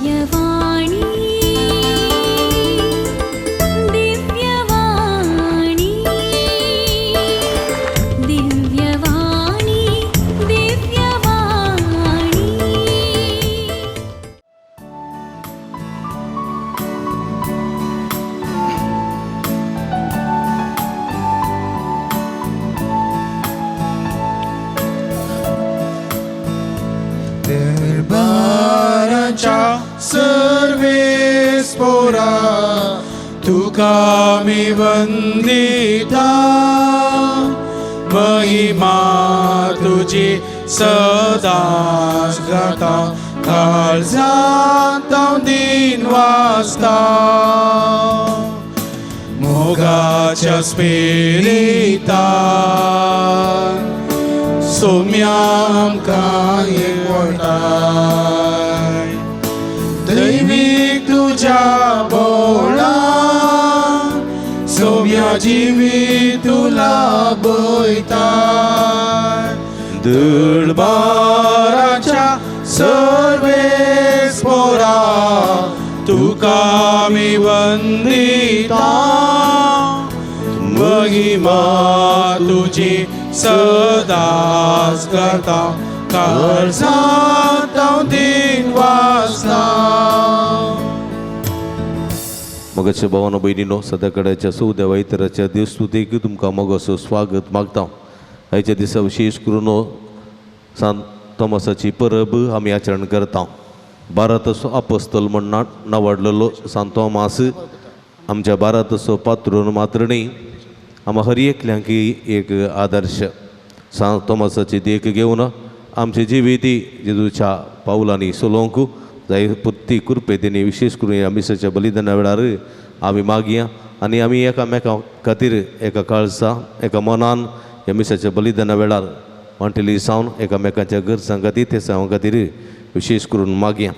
दिव्यवाणी दिव्यवाणी दिव्यवाणी दिव्यवाणी। दरबाराच्या सर्वेस पोरा तुका मी वंदिता, महिमा तुजी सदांच गाता, काळजांत हांव दिन वाचता, मोगाच्या स्पिरितान सोम्या आमकां एकवटाय, दैवीक तुज्या बोळान सोम्या जिवीत तुला बयताय, दरबाराच्या सर्वेस पोरा तुका मी वंदिता, महिमा तुजी सदांच गाता, काळजांत हांव दिन वाचता। मगाच्या भावानो भयणीनो, सदाकड्याच्या सौद्या वैतराच्या देवस्तुतेक तुमकां मोगाचो स्वागत मागता। आयच्या दिसा विशेष करून सांत तोमासाची परब आमी आचरण करता। भारताचो आपोस्तल म्हण नावाडलेलो सांत तोमास आमच्या भारताचो पात्रून मात्र न्ही, आमकां हर एकल्यांक एक आदर्श। सांत तोमासाची देख घेवन आमचे जिवीती जेजूच्या पावलांनी चलोवंक जाय पुर्ती कृपेतेनी विशेष करून ह्या मिसाच्या बलिदाना वेळार आमी मागया आनी आमी एकामेकां खातीर एका काळजा एका मनान ह्या मिसाच्या बलिदाना वेळार वांटेली सावन एकामेकांच्या गरजां खातीर ते सावां खातीर विशेष करून मागया।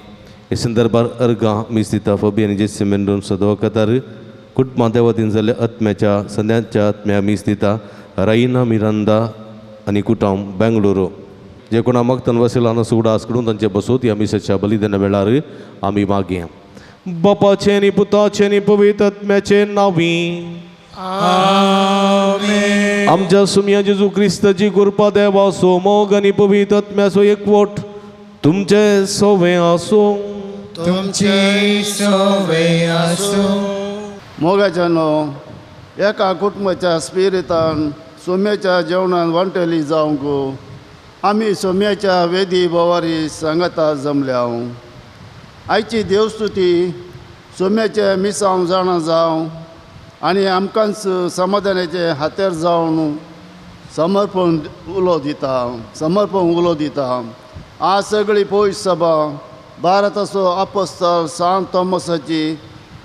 हे संदर्भार अर्गां मीस दिता फोबी आनी जेसी मेंडोन सदवा कतार कुटुंबां देवादीन जाल्ल्या आत्म्याच्या संद्यांच्या आत्म्या मीस दिता रायना मिरांदा आनी कुटाम बेंगळुरू जे कोणा मागतन वसिलान उडास करून तांचे बसोत ह्या मिसाच्या बलिदाना वेळार आमी मागया। बापाचें आनी पुताचें आनी पवित्र आत्म्याचें नांवी आमेन। आमच्या सुमया जेजू क्रिस्ताची कृपा देवाचो मोग आनी पवित्र आत्म्याचो एकवट तुमचे सोवे आसूं। तुमचे सोवे आसूं। मोगाच्यानो एका कुटुंबाच्या स्पिरितान सोम्याच्या जेवणान वांटेली जावंक आमी सोम्याच्या वेदी बोवारी सांगाता जमल्या। आयची देवस्तुती सोम्याचे मिसांव जाणा जावं आनी आमकांच समाधानाचे हातेर जावन समर्पण उलो दिता, समर्पण उलो दिता। आज सगळी पयस सभा भारताचो आपोस्तल सांत तोमसाची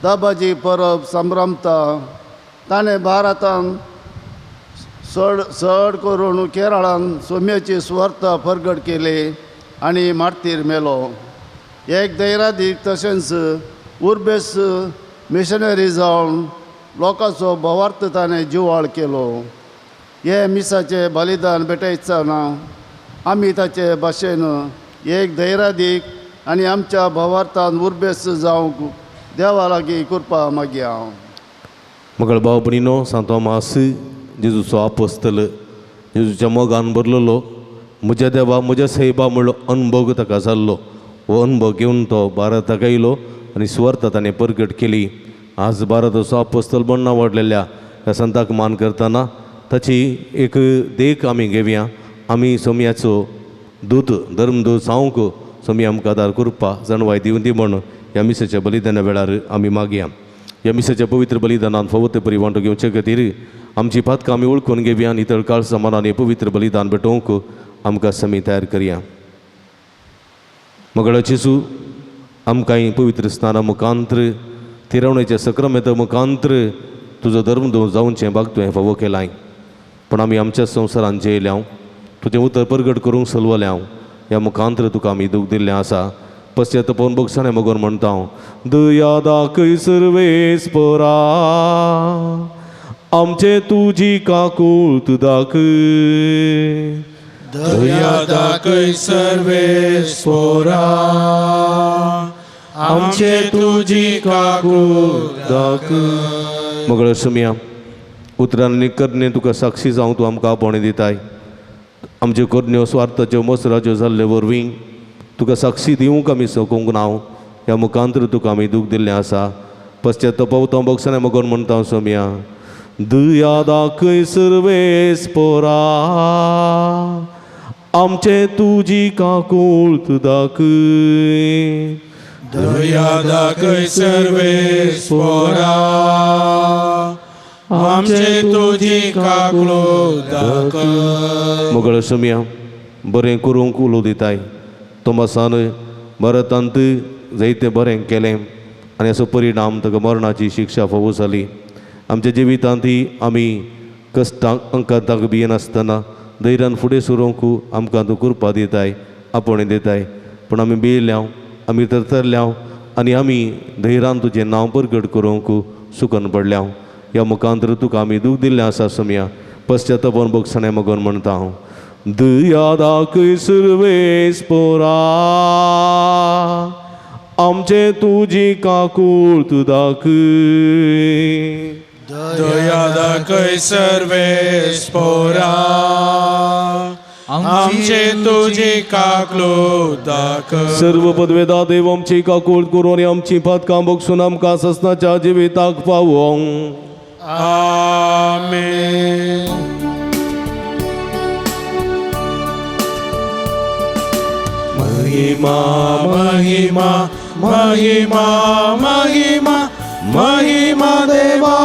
दबाजी परब संभ्रमता। ताणें भारतान चड चड करून केरळान सोम्याची सुवार्थ परगट केली आनी मार्तीर मेलो। एक दैरादीक तशेंच उर्बेस मिशनरी जावन लोकांचो भावार्थ ताणें जिवाळ केलो। हे मिसाचें बलिदान भेटयतना आमी ताचे भाशेन एक दैरादीक आनी आमच्या भावार्थान उर्बेस जावंक देवा लागीं कृपा मागया। मगळ भाव भयणीनो, सांत तोमास जेजूचो आपोस्तल जेजूच्या मोगान भरलेलो म्हज्या देवा म्हज्या सायबा म्हणलो अनुभव ताका जाल्लो। हो अनुभव घेवन तो भारताक आयलो आनी सुवार्थ ताणें परगट केली। आज भारताचो आपोस्तल म्हण नांवाडलेल्या ह्या संताक मान करतना ताची एक देख आमी घेवया। आमी सोम्याचो दूत धर्मदूत जावंक सोमी आमकां आदार कृपा जाणवाय दिवन दी म्हण ह्या मिसाच्या बलिदाना वेळार आमी मागया। ह्या मिसाच्या पवित्र बलिदानान फावो ते परी वांटो घेवचे खातीर आमची पातकां आमी वळखून घेवया आनी नितळ काळजा मनान हें पवित्र बलिदान भेटोवंक आमकां समी तयार करया। मगळा जेजू आमकां पवित्र स्नाना मुखांत्र तिरवणेच्या सक्रामेंता मुखांत्र तुजो धर्म जावचें भाग तुवें फावो केलाय, पूण आमी आमच्या संवसारान जेयल्या तुजें उतर परगट करूंक सलवल्या ह्या मुखांत्र तुका आमी दूख दिल्लें आसा। पश्चातापोवन भोगसाणे मगोन म्हणटा हांव, दया दाखय सर्वेस पोरा आमचे तुजी काकूळ दाखय। दया दाखय सर्वेस पोरा आमचे तुजी काकूळ दाखय. मगळ सुमया उतरांनी करणे तुका साक्षी जावं तूं आमकां आपोवणें दिताय. आमच्यो करण्यो स्वार्थाच्यो मसराच्यो जाल्ले वरवीं तुका साक्षी दिवंक आमी सकूंक ना. ह्या मुखांतर तुका आमी दूख दिल्लें आसा. पश्चाताप बक्षाने मगोन म्हणटा सोमया दया दाखय सर्वेस पोरा आमचे तुजी काकूळ दाखय. दया दाखय सर्वेस पोरा आमचे तुजी काकूळ दाखय. मोगळ सोमया बरें करूंक उलो दिताय. तोमासान भारतांत जायतें बरें केलें आनी हाचो परिणाम ताका मरणाची शिक्षा फावो जाली. आमच्या जिवितांतय आमी कश्टांक अंकांताक भियेनासतना धैर्यान फुडें सरूंक आमकां तूं कृपा दिताय, आपोवणें दिताय. पूण आमी भियेल्याव, आमी तरतरल्याव आनी आमी धैर्यान तुजें नांव परगट करूंक सुकन पडल्याव. ह्या मुखांतर तुका आमी दूख दिल्लें आसा सोमया. पश्चातापान बक्षाणे मगोन म्हणटा हांव दया दाखय सर्वेस पोरा आमचे तुजी काकूळ दाखय. दया दाखय सर्वेस पोरा आमचे तुजी काकूळ दाखय. सर्व पदवेदा देव आमची काकूळ करून आनी आमची पातकां बक्षून आमकां ससनाच्या जिविताक पावोवंक. आमेन. महिमा महिमा महिमा महिमा महिमा देवा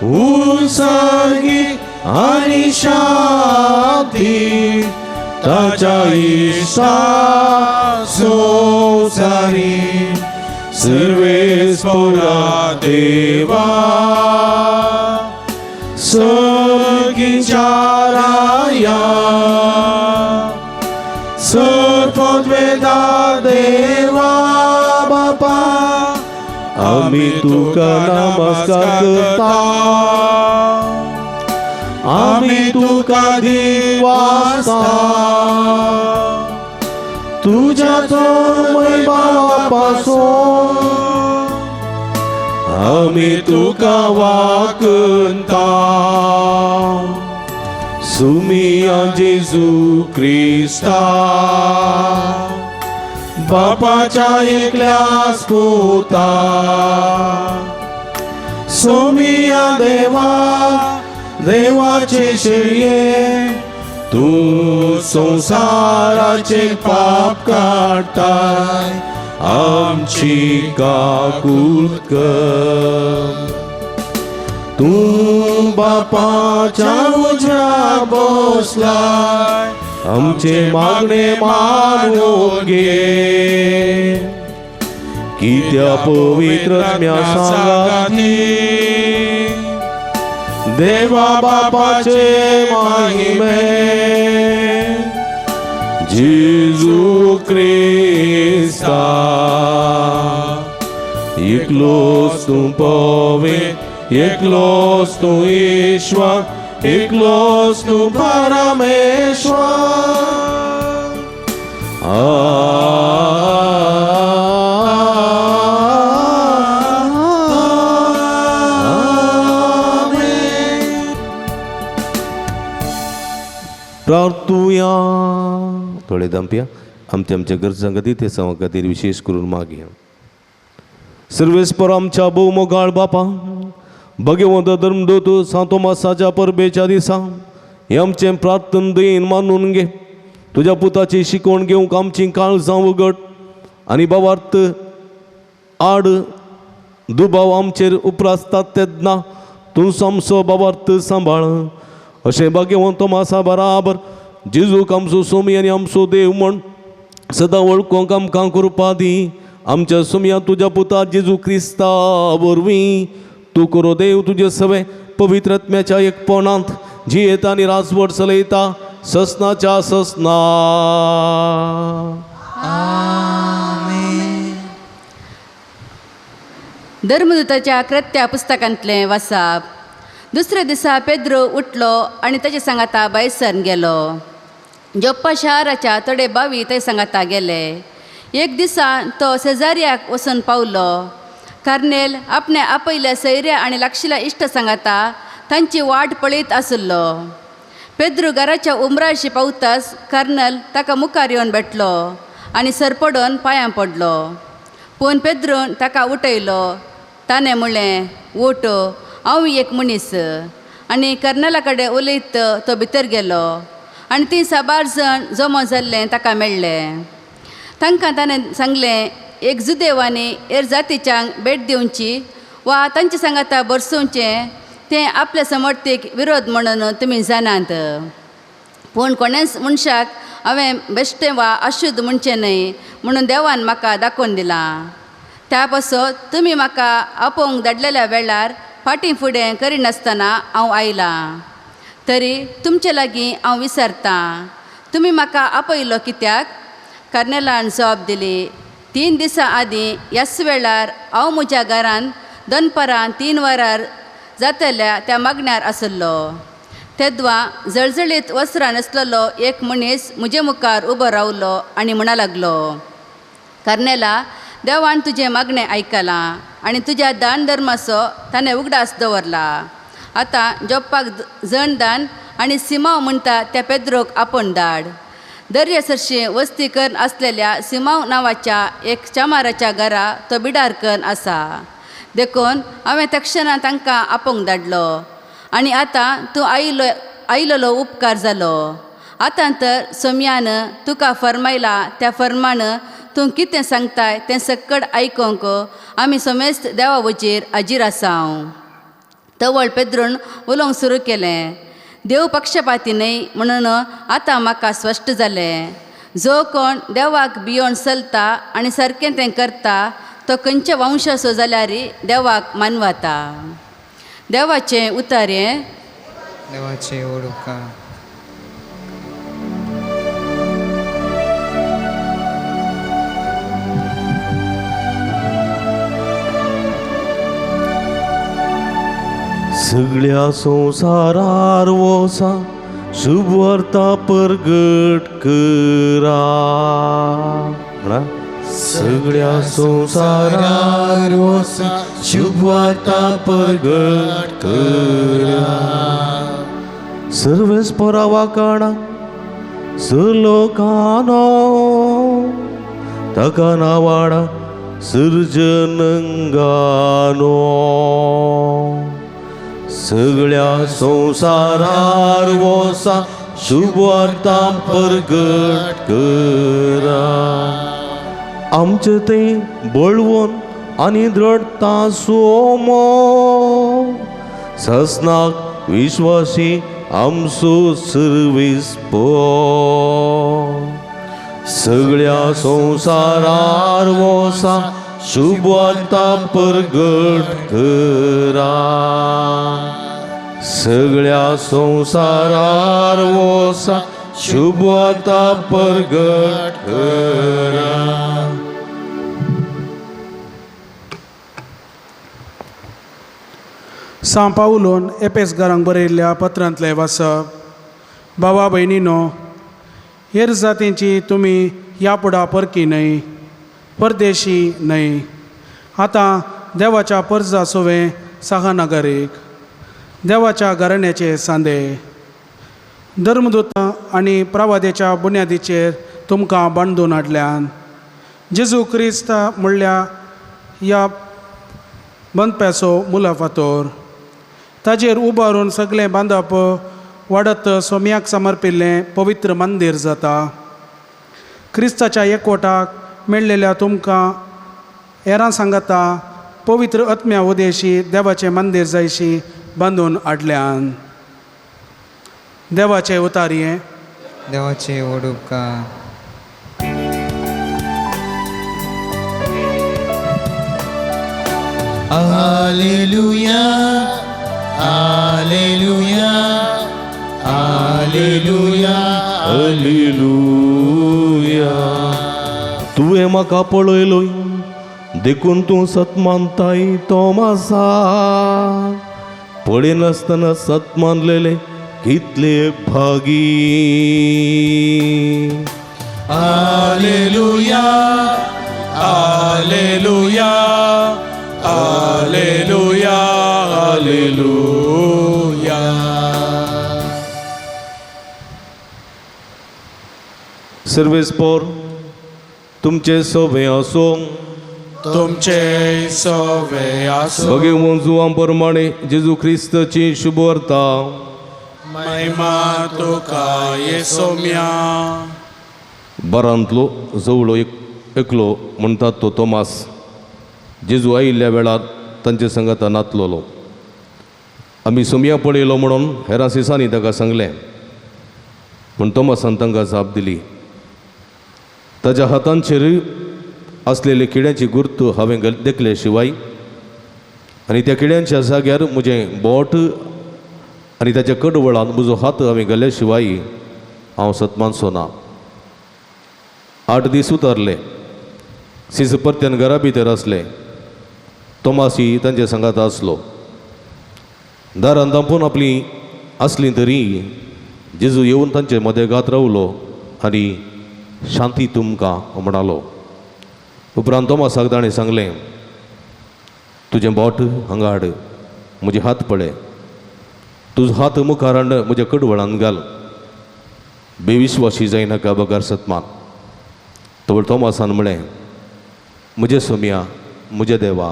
उत्सर्गी आणि शांती ताच्या इष्टा संसारी सर्वेस पोरा देवा सर्गीच्या राया सर्पद्वेदा देवा बापा आमी तुका नमस्कार करता, आमी तुका दिवासता तुज्या बापासून आमी तुका वाकता. सुमिया जेजू क्रिस्ता बापाच्या एकल्यास पुता सोमिया देवा देवाचे शेळये तूं संवसाराचे पाप काडताय आमची काकूत कर. तूं बापाच्या उजव्या बसलाय आमचे मागणे मानून घे. कित्या पवित्र सांगाती देवा बापाचे महिमे जेजू क्रिस्ता एकलोच तूं पवित्र, एकलोच तूं ईश्वर, एकलोच तूं परमेश्वर. प्रार्थुया. थोडे दमपिया आमच्या आमच्या गरजां खातीर ते सवा खातीर विशेष करून मागया. सर्वेस्पर आमच्या भोवमोगाळ बापा भगवंत धर्मदूत सांतोमासाच्या परबेच्या दिसा हें आमचें प्रार्थन दयेन मानून घे. तुज्या पुताची शिकवण घेवंक आमची काळजां उगड आनी बाबार्थ आड दुबाव आमचेर उप्रासतात तेन्ना तूं आमचो बाबार्थ सांबाळ. अशें भाग्यवंत तोमासा बराबर जेजूक आमचो सोमी आनी आमचो देव म्हण सदां वळखूंक आमकां कृपा दी. आमच्या सोमया तुज्या पुता जेजू क्रिस्ता वरवीं तूं करो देव तुजे सवे पवित्र आत्म्याच्या एकपणांत जियेता आनी राजवट चलयता ससनाच्या ससना. धर्मदूताच्या कृत्या पुस्तकांतलें वासाप. दुसऱ्या दिसा पेद्रो उठलो आनी ताच्या सांगाता भायसर गेलो. जोप्पा शाराच्या थोडे बावी ते सांगाता गेले. एक दिसा तो सेजार्याक वचून पावलो. कार्नेल आपणे आपयल्या सैऱ्या आनी लागशिल्या इश्ट सांगाता तांची वाट पळयत आशिल्लो. पेद्रू घराच्या उमराशी पावताच कर्नल ताका मुखार येवन भेटलो आनी सरपडून पांयां पडलो. पूण पेद्रून ताका उठयलो. ताणें म्हणलें, उठ, हांव एक मनीस. आनी कर्नला कडेन उलयत तो भितर गेलो आनी ती साबार जण जमो जाल्लें ताका मेळ्ळें. तांकां ताणें सांगलें, एक जुदेवांनी हेर जातीच्यांक भेट दिवची वा तांचे सांगाता बरसोवचें तें आपल्या समर्थीक विरोध म्हणून तुमी जाणात. पूण कोणेंच मनशाक हांवें बेश्टें वा अशुद्ध म्हणचें न्हय म्हणून देवान म्हाका दाखोवन दिलां. त्या पासत तुमी म्हाका आपोवंक धाडलेल्या वेळार फाटीं फुडें करिनासतना हांव आयलां. तरी तुमचे लागीं हांव विसरतां, तुमी म्हाका आपयलो कित्याक? कर्नेलान जबाब दिली, 3 दिसां आदीं ह्याच वेळार हांव म्हज्या घरान दनपरां 3 वरार जातल्या त्या मागण्यार आशिल्लो. तेद्वां जळजळीत वस्त्रां न्हेसलेलो एक मनीस म्हजे मुखार उबो रावलो आनी म्हणा लागलो, कर्नेला, देवान तुजें मागणें आयकलां आनी तुज्या दान धर्माचो ताणें उगडास दवरला. आतां जोप्पाक जण दान आनी सिमांव म्हणटा त्या पेद्रोक आपोवन धाड. दर्या सरशी वस्ती करून आसलेल्या सिमांव नांवाच्या एक चामाराच्या घरा तो बिडार करून आसा. देखून हांवें तक्षणा तांकां आपोवंक धाडलो आनी आतां तूं आयिल्लो उपकार जालो. आतां तर सोम्यान तुका फर्मायला त्या फर्मान तूं कितें सांगताय तें सक्कड आयकोंक आमी समेस्त देवा वचेर हाजीर आसा. तवळ पेद्रून उलोवंक सुरू केलें, देव पक्षपाती न्हय म्हणून आतां म्हाका स्पश्ट जालें. जो कोण देवाक भियोन चलता आनी सारकें तें करता तो खंयच्या वंशाचो जाल्यार देवाक मानवता. देवाचें उतारें. देवाचे ओडुका. सगळ्या संवसारार वोसा शुभवार्ता परगट करा. सगळ्या संवसारार वोसा शुभवार्ता परगट करा. सर्वेस परावा काणा सलोकानो ताका नावाडा सर्जनंगानो. सगळ्या संवसारार वोसा शुभवार्ता परगट करा. आमचे ते बळवून आनी द्रडता सोमो ससनाक विश्वासी आमचो सर्वीस पो. सगळ्या संवसारार वोसा शुभवार्ता परगट करा. सगळ्या संवसारार वोसा शुभवार्ता परगट करा. सां पावलोन एपेसगारांक बरयल्ल्या पत्रांतलें वाचप. भावा भयणीनो, हेर जातींची तुमी ह्या पुडा परकी न्हय, परदेशी न्हय. आतां देवाच्या परजा सोवें सहानगरीक देवाच्या घराण्याचे सांदे धर्मदूत आनी प्रवादेच्या बुन्यादीचेर तुमकां बांदून हाडल्यान जेजू क्रिस्त म्हणल्या ह्या बंदप्याचो मुलाफातोर ताजेर उबारून सगळें बांदप वाडत सोम्याक समर्पिल्लें पवित्र मंदीर जाता. क्रिस्ताच्या एकवटाक मेळ्ळेल्या तुमकां हेरां सांगता पवित्र आत्म्या उदेशी देवाचें मंदीर जायशी बांदून हाडल्यान. देवाचे उतारये. देवाचे ओडुपकार. Alleluia, Alleluia, Alleluia, Alleluia. तुवें म्हाका पळयलोय देखून तूं सत मानताय तो म्हाजा. पळयनासतना सत मानलेले कितले भागी. Alleluia, alleluia, alleluia, alleluia. सर्वेस्पोर तुमचे सोबे आसूं. तुमचे सवे आसो. भगवंत जुवां प्रमाणे जेजू क्रिस्ताची शुभवार्ता. महिमा तुका येसोम्या. बारांतलो जवळो एक एकलो म्हणटात तो तोमास जेजू आयिल्ल्या वेळार तांचे संगाता नातलोलो. आमी सोमया पळयलो म्हणून हेरां सिसांनी ताका सांगलें, पूण तोमासान तांकां जाप दिली, ताज्या हातांचेर आसलेले किड्यांची गुर्त हांवें देखले शिवाय आनी त्या किड्यांच्या जाग्यार म्हजें बोट आनी ताच्या कडवळान म्हजो हात हांवें घाले शिवाय हांव सतमानसो ना. 8 दीस उतरले. सीस परत्यान घरा भितर आसले. तोमासी तांचे सांगात आसलो. दारान धांपून आपली आसली तरी जेजू येवन तांचे मदेगात रावलो आनी शांती तुमकां म्हणालो. उपरांत तोमासाक ताणें सांगलें, तुजें बोट हांगा हाड, म्हजे हात पळय, तुजो हात मुखार हाड म्हज्या कडवळान घाल, बेविश्वासी जायनाका बगर सतमान. तवळ तोमासान म्हळें, म्हजें सोम्या, म्हज्या देवा.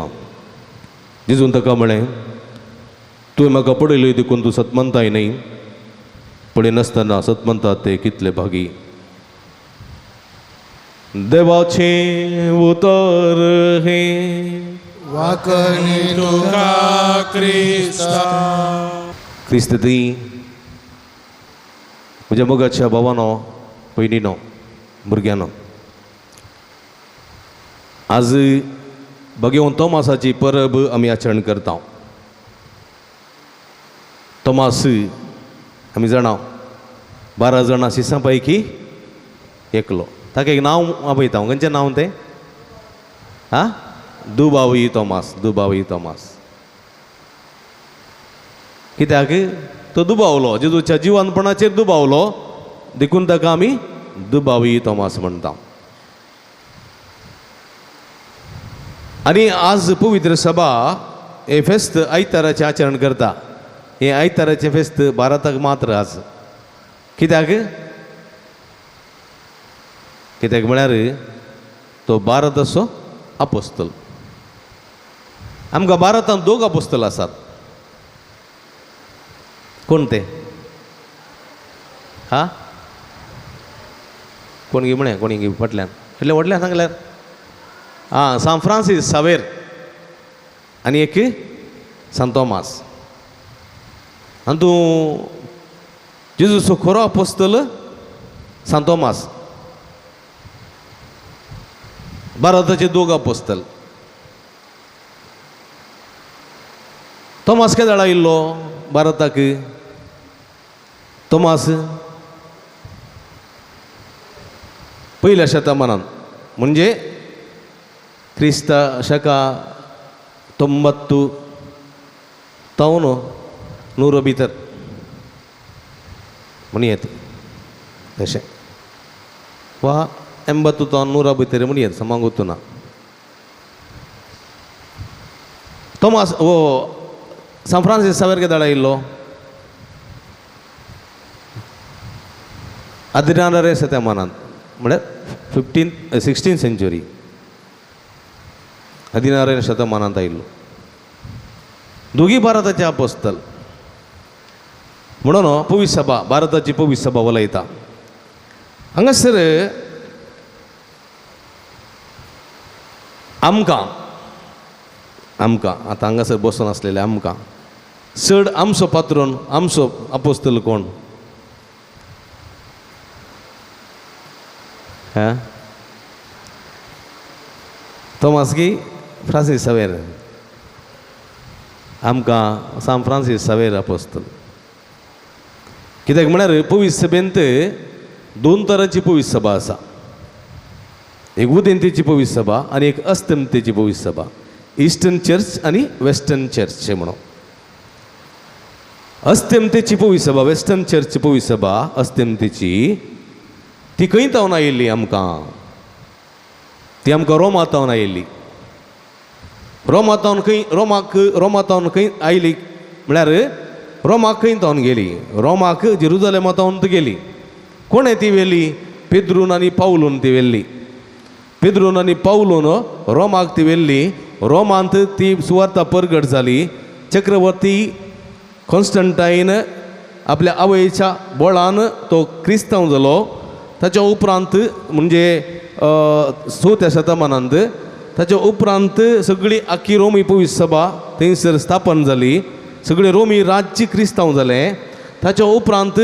जेजून ताका म्हळें, तुवें म्हाका पळयलें देखून तूं सतमनताय न्हय, पळयनासतना सतमनतात ते कितले भागी. देवाचें उतर हें. वाकणी तुका क्रिस्ता. क्रिस्त ती म्हज्या मोगाच्या भावानो, भयणीनो, भुरग्यांनो, आज भगवंत तोमासाची परब आमी आचरण करता. तोमास आमी जाणा 12 जाणां शिसां पैकी एकलो. ताका एक नांव आपयता, खंयचें नांव तें? आं, दुबावी तोमास. दुबावी तोमास कित्याक तो दुबावलो, जेजूच्या जिवानपणाचेर दुबावलो, देखून ताका आमी दुबावी तोमास म्हणटा. आनी आज पवित्र सभा हें फेस्त आयताराचें आचरण करता. हें आयताराचें फेस्त भारताक मात्र आज. कित्याक? कित्याक म्हळ्यार तो भारताचो आपोस्तल. आमकां भारतांत 2 आपोस्तल आसात. कोण ते? हा, कोण गी म्हळें? कोणी गी फाटल्यान इतलें व्हडल्यान सांगल्यार? आं, सान फ्रांसीस सावेर आनी एक सान तोमास. आनी तूं जेजूचो खरो आपोस्तल सान तोमास. भारताचे 2 आपोस्तल. तोमास केदळ आयिल्लो भारताक? तोमास पयल्या शतमानान, म्हणजे क्रिस्ता शका 90 तावन 100 भितर म्हणयेत तशें, वा 80 तावन 100 भितर म्हणयेत, समांगूत ना. तोमास ओ सान फ्रांसीस सावेर केदळ आयिल्लो? 16 शतमानांत, म्हळ्यार 16 सेंच्युरी, 16 शतमानांत आयिल्लो. दोगी भारताचे आपोस्तल म्हणून पवित्र सभा, भारताची पवित्र सभा उलयता. हांगासर आमकां आमकां आतां हांगासर बसून आसलेले आमकां चड आमचो पात्रोन, आमचो आपोस्तल कोण? हा, तोमास की फ्रांसीस सावेर? आमकां सान फ्रांसीस सावेर आपोस्तल. कित्याक म्हळ्यार पवित्र सभेंत 2 तरांची पवित्र सभा आसा. एक उदेंतेची पवित्र सभा आनी एक अस्तमतेची पवित्र सभा, इस्टर्न चर्च आनी वेस्टर्न चर्च म्हणून. अस्तमतेची पवित्र सभा, वेस्टर्न चर्च पवित्र सभा अस्तमतेची, ती खंय तावन आयिल्ली आमकां? ती आमकां रोमा तावन आयिल्ली. रोमा तावन खंय, रोमाक, रोमा तावन खंय आयली म्हळ्यार रोमाक खंय तावन गेली? रोमाक जेरुजलेमा तावन ती गेली. कोणें ती व्हेली? पेद्रून आनी पावलून ती व्हेल्ली. पेद्रून आनी पावलून रोमाक ती व्हेल्ली. रोमांत ती सुवार्ता परगट जाली. चक्रवर्ती कॉन्स्टंटायन आपल्या आवयच्या बळान तो क्रिस्तांव जालो. ताच्या उपरांत म्हणजे चवथ्या शतमानांत ताच्या उपरांत सगळी आख्खी रोमी पवित्र सभा थंयसर स्थापन जाली. सगळे रोमी राज्य क्रिस्तांव जालें. ताच्या उपरांत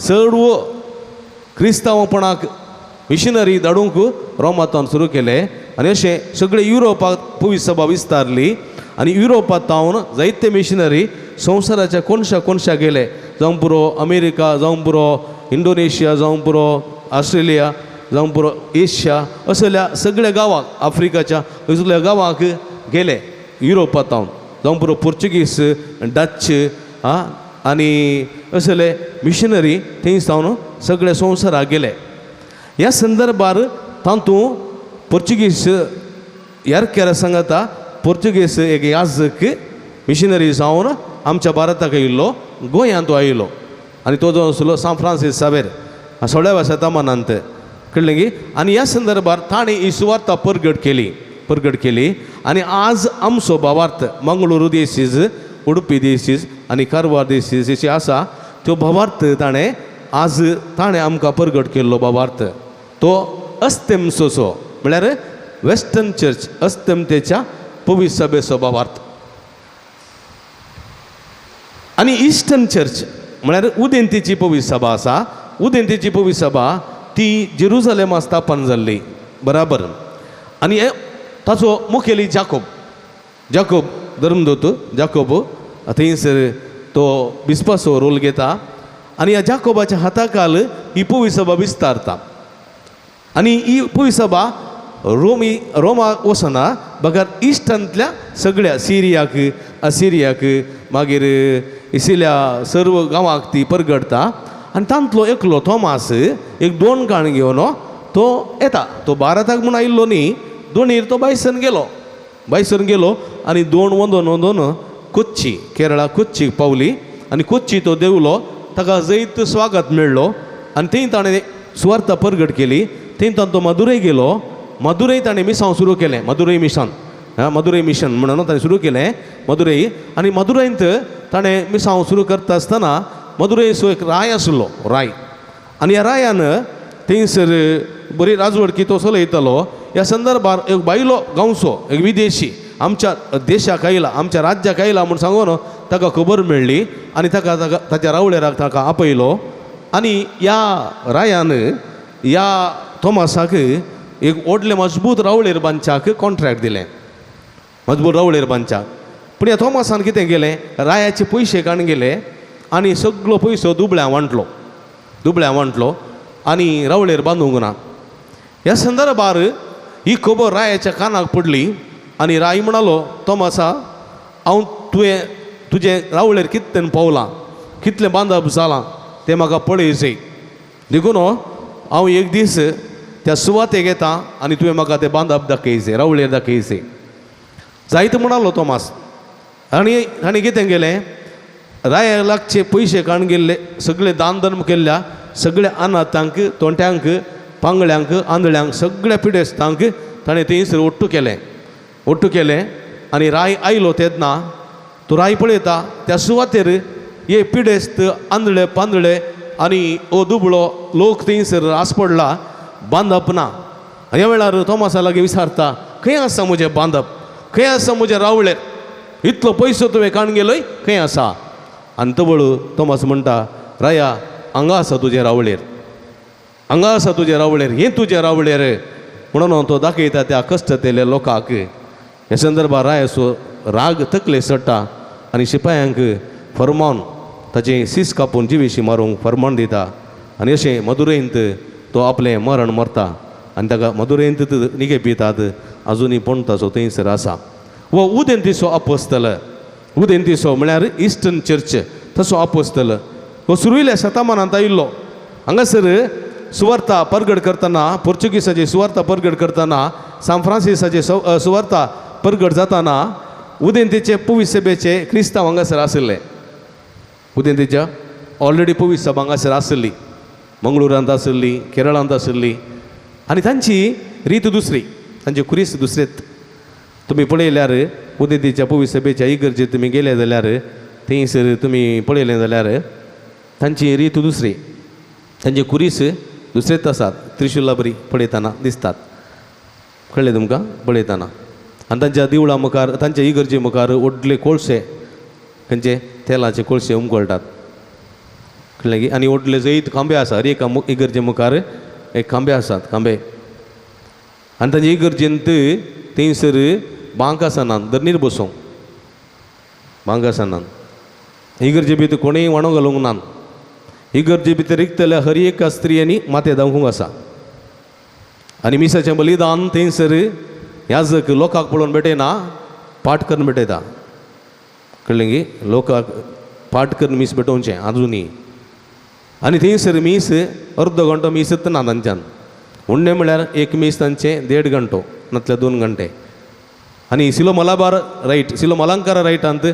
सर्व क्रिस्तांवपणाक मिशनरी धाडूंक रोमांतान सुरू केलें आनी अशें सगळे युरोपाक पवित्र सभा विस्तारली आनी युरोपांत तावन जायते मिशनरी संवसाराच्या कोनशा कोनशा गेले. जावं पुरो अमेरिका, जावं पुरो इंडोनेशिया, जावं पुरो ऑस्ट्रेलिया, जावं पुरो एशिया, असल्या सगळ्या गांवांक, आफ्रिकाच्या असल्या गांवांक गेले युरोपांत तावन. जावं पुरो पोर्चुगीज, डच आनी असले मिशनरी थंय सावन सगळ्या संवसाराक गेले. ह्या संदर्भार तातूंत पोर्चुगीज यारकेरा सांगता, पोर्चुगीज एक याजक मिशनरी जावन आमच्या भारताक आयिल्लो, गोंयांत तो आयिल्लो आनी तो जो आसलो सांत फ्रांसीस सावेर सोळाव्या शतमानांत, कळ्ळें की? आनी ह्या संदर्भार ताणें ही सुवार्ता परगट केली, परगट केली. आनी आज आमचो भावार्थ मंगळुरू देसीज, उडुपी देसीज आनी कारवार देसीज अशी आसा त्यो भावार्थ ताणें आज ताणें आमकां परगट केल्लो भावार्थ तो अस्तेमसोचो, म्हळ्यार वेस्टर्न चर्च, अस्तेमतेच्या पवित्र सभेचो भावार्थ. आनी इस्टर्न चर्च म्हळ्यार उदेंतीची पवित्र सभा आसा. उदेंतीची पवित्र सभा ती जेरुजलेमा स्थापन जाल्ली, बराबर. आनी ताचो मुखेली जाकोब, जाकोब धर्मदूत जाकोब थंयसर तो बिस्पाचो रोल घेता आनी ह्या जाकोबाच्या हाताखाल ही पवित्र सभा विस्तारता. आनी ही पवित्र सभा रोमी रोमाक वचना बगर इश्टांतल्या सगळ्या सिरियाक, असिरियाक, मागीर इसिल्या सर्व गांवाक ती परगडता. आनी तांतलो एकलो थॉमास एक दोन काण घेवन तो येता. तो भारताक म्हूण आयिल्लो न्ही, दोणीर तो बायसन गेलो, बायसन गेलो आनी दोन वंदोन वंदोन कोच्ची, केरळा कोच्चीक पावली आनी कोच्ची तो देंवलो. ताका जैत स्वागत मेळ्ळो आनी थंय ताणें सुवार्ता परगट केली. थंय ताणें तो मदुरय गेलो. मदुरय ताणें मिसांव सुरू केलें, मदुरय मिशन, मदुरय मिशन म्हणून ताणें सुरू केलें मदुरय. आनी मदुरयंत ताणें मिसांव सुरू करता आसतना मदुरयचो एक राय आसलो, राय. आनी ह्या रायान थंयसर बरी राजवडकी तो चलयतालो. ह्या संदर्भार एक बायलो गांवचो एक विदेशी आमच्या देशाक आयला, आमच्या राज्याक आयला म्हूण सांगून ताका खबर मेळ्ळी आनी ताका ताका ताच्या रावळेराक ताका आपयलो. आनी ह्या रायान ह्या थॉमासाक एक व्हडलें मजबूत रावळेर बांदच्याक कॉन्ट्रॅक्ट दिलें, मजबूत रावळेर बांदच्याक. पूण ह्या थॉमासान कितें केलें, रायाचे पयशे काडून गेले आनी सगळो पयसो दुबळ्यां वांटलो, दुबळ्यां वांटलो आनी रावळेर बांदूंक ना. ह्या संदर्भार ही खबर रायाच्या कानाक पडली आनी राय म्हणालो, थॉमासा, हांव तुवें तुजें रावळेर कितलें पावलां, कितलें बांदप जालां तें म्हाका पळयचें, देखून हांव एक दीस त्या सुवातेक येता आनी तुवें म्हाका तें बांदप दाखयचें, रावळेर दाखयचें. जायत म्हणालो थॉमास. आनी ताणें कितें केलें, राया लागचे पयशे काडून गेल्ले सगळे दान धर्म केल्ल्या सगळ्या अनाथांक, तोंट्यांक, पांगळ्यांक, आंधळ्यांक, सगळ्या पिडेस्तांक ताणें थंयसर ओट्टू केलें, ओट्टू केलें. आनी राय आयलो तेन्ना तो राय पळयता त्या सुवातेर हे पिडेस्त, आंधळे पांदळे आनी ओ दुबळो लोक थंयसर आस पडला, बांदप ना. ह्या वेळार थॉमासा लागीं विचारता, खंय आसा म्हजें बांदप, खंय आसा म्हजें रावळेर, इतलो पयसो तुवें काडून गेलोय, खंय आसा? आनी तवळ थॉमास म्हणटा, राया, हांगा आसा तुजें रावळेर, हांगा आसा तुजें रावळेर, हें तुजें रावळेर म्हणून तो दाखयता त्या कश्टतेल्या लोकांक. ह्या संदर्भार रायाचो राग तकले चडटा आनी शिपायांक फरमान ताचें सीस कापून जिवेशी मारूंक फरमान दिता. आनी अशें मदुरयंत तो आपलें मरण मरता आनी ताका मदुरयंत निगे पितात, आजुनूय पोणताचो थंयसर आसा. वो उदेंतीचो आपोस्तल, उदेंतीचो म्हळ्यार इस्टर्न चर्च तसो आपोस्तल हो सुरवेल्या शतमानांत आयिल्लो. हांगासर सुवार्ता परगट करतना, पोर्चुगीसाची सुवार्ता परगट करतना, सांत फ्रांसिसाचे सुवार्ता परगट जाताना उदेंतेचे पुवीस सभेचे क्रिस्तांव हांगासर आशिल्ले. उदेंतेच्या ऑलरेडी पुवीस सभा हांगासर आशिल्ली, मंगळुरांत आशिल्ली, केरळांत आशिल्ली. आनी तांची रीत दुसरी, तांची कुरीस दुसरेत. तुमी पळयल्यार उदेंतेच्या पुवीस सभेच्या इगर्जेत तुमी गेले जाल्यार, थंयसर तुमी पळयलें जाल्यार तांची रीत दुसरी, तांचे कुरीस दुसरेच आसात, त्रिशुला बरी पळयतना दिसतात. कळ्ळें तुमकां पळयतना? आनी तांच्या देवळा मुखार, तांच्या इगर्जे मुखार व्हडले कोळशे, खंयचे तेलाचे कोळशे उमकळटात. कळ्ळें की? आनी व्हडले जैत खांबे आसा, हर एका इगर्जे मुखार एक खांबे आसात, खांबे. आनी तांच्या इगर्जेंत थंयसर बांक आसना, धरणीर बसूंक बांक आसना. इगर्जे भितर कोणूय वाणो घालूंक ना. इगर्जे भितर रिगतल्या हर एका स्त्रियांनी माथें धांपूंक आसा. आनी मिसाचें बलिदान थंयसर याजक लोकांक पळोवन भेटयना, पाठ करून भेटयता. कळ्ळें की? लोकांक पाठ करून मीस भेटोवचें आजुनूय. आनी थंयसर मीस अर्दो घंटो मीसच ना तांच्यान, उणें म्हळ्यार एक मीस तांचें 1.5 घंटो नातल्यार 2 घंटे. आनी सिलो मलाबार रायट, सिलो मलंकारा रायटांत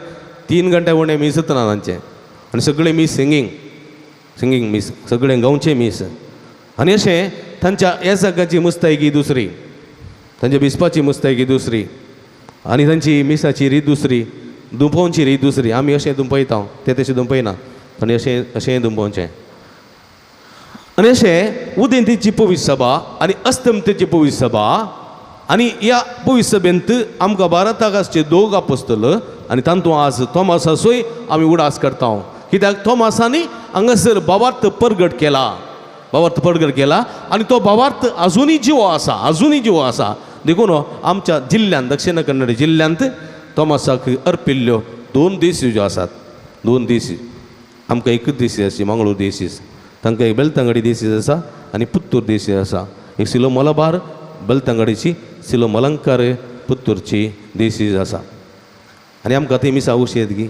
3 घंटे उणें मीसच ना तांचें. आनी सगळें मीस सिंगींग, सिंगींग मीस, सगळें गांवचें मीस. आनी अशें तांच्या येसाकाची मुस्तायकी दुसरी, तांच्या बिस्पाची मुस्तायकी दुसरी, आनी तांची मिसाची रीत दुसरी, दुंपोवची रीत दुसरी. आमी अशें दुंपयता, ते तशें दुंपयना, आनी अशें अशें दुंपोवचें. आनी अशें उदेंतीची पवित्र सभा आनी अस्तमतेची पवित्र सभा, आनी ह्या पवित्र सभेंत आमकां भारताक आसचे दोग आपोस्तल, आनी तातूंत आज थॉमसाचोय आमी उडास करता. कित्याक थॉमसांनी हांगासर भावार्थ परगट केला, भावार्थ परगट केला, आनी तो भावार्थ आजुनूय जिवो आसा, आजुनूय जिवो आसा. देखून आमच्या जिल्ल्यांत, दक्षिण कन्नड जिल्ल्यांत थॉमसाक अर्पिल्ल्यो 2 दीस ज्यो आसात, 2 दीस. आमकां एकूच दीस आसची मंगळूर दीस, तांकां एक बेलतंगडी दीस आसा आनी पुत्तूर दीस आसा. एक सिलो मलबार बेलतंगडीची, सिलो मलंकार पुत्तूरची दीस आसा. आनी आमकां थंय मिसाक उशेत गी,